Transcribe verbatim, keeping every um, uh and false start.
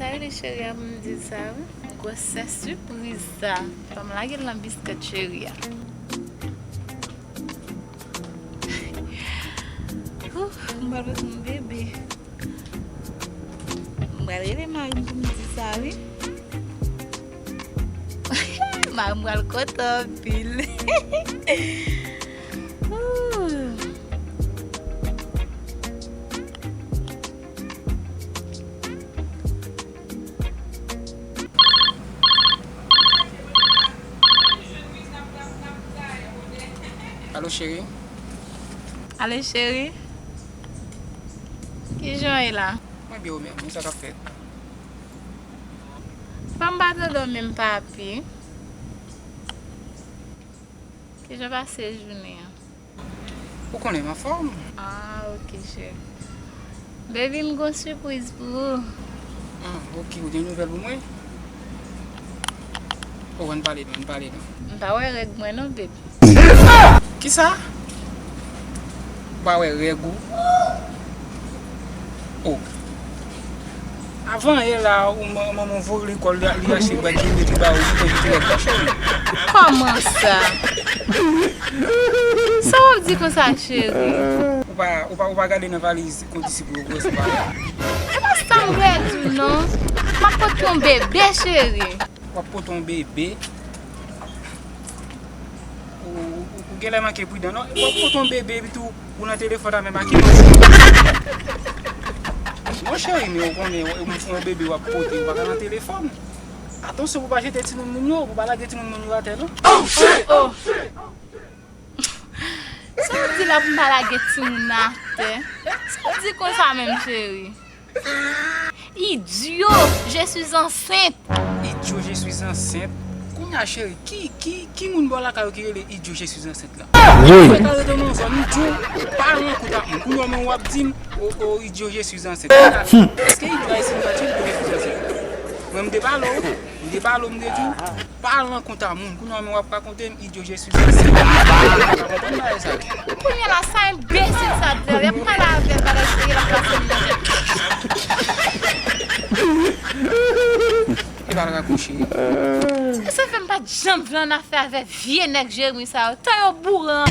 Sa rele cheri a pou m di sa, wi. Gwosè sipriz sa. Fò m lage l nan biskèt cheri a. Ouh, m pral pote yon bebe. M pral rele mari m pou m di sa, wi. Mari m pral kontan anpil. Ouh. Alo, cheri. Alo, cheri. Kijan w ye la? Mwen byen, ou menm? Men sa k ap fèt? Fanm pa tande w menm, papi. Kijan w pase jounen an? Ou konnen m anfòm. Ah, ok, cheri. Baby, m gon sipriz pou ou. Ah, ok, ou gen nouvèl pou mwen? Oh, ann pale non, ann pale non. M pa wè règ mwen non, baby. Kisa? Ou pa wè règ ou? Oh. Avan yè la, ou man-, manman w voye w lekòl, li, li achte bag, li mete ba ou, li fè jete lòt la, cheri. Kòman sa? Sa w ap di konsa, cheri? Ou pa, ou pa, ou pa gade nan valiz kondisip yo, gwòs ou pa wè? E pa sa m vle di w non. M ap pote yon bebe, cheri. W ap pote yon bebe? Ou, ou, ou genlè manke pridan non. W ap pote yon bebe epi tou ou nan telefòn avè m, a ki manti? Mon cheri, men ou konnen, yon, yon bebe w ap pote, ou pa ka nan telefòn. Atansyon pou w pa jete timoun moun yo, pou w pa lage timoun moun yo atè non. Oh, oh. Sa w di la pou m pa lage timoun nan atè? Sa w di konsa menm, cheri? Idiot, je suis enceinte. Idiot, je suis enceinte. Kounye a, cheri, ki, ki, ki moun bò lakay ou ki rele idiot, je suis enceinte la? Wi. Ou ka rete nan zòn idiot, pa rankont ak moun. Kounye a, men w ap di m, oh, oh, idiot, je suis enceinte. Èske idiot a insinyatif pou je suis enceinte? Mwen, m te pale w, m te pale w, m te di w, pa rankont ak moun. Kounye a, men w ap rakonte m, idiot, je suis enceinte. Ou pa konprann bagay sa yo. Kounye a la, sa enbesil sa di la, l ap pale avè l, bagay serye, l ap pase m nan tèt. E pa l rakouche. Sa, sa fè m pa t janm vle annafè avè vye nèg Jeremi sa yo. Tan yo bouran.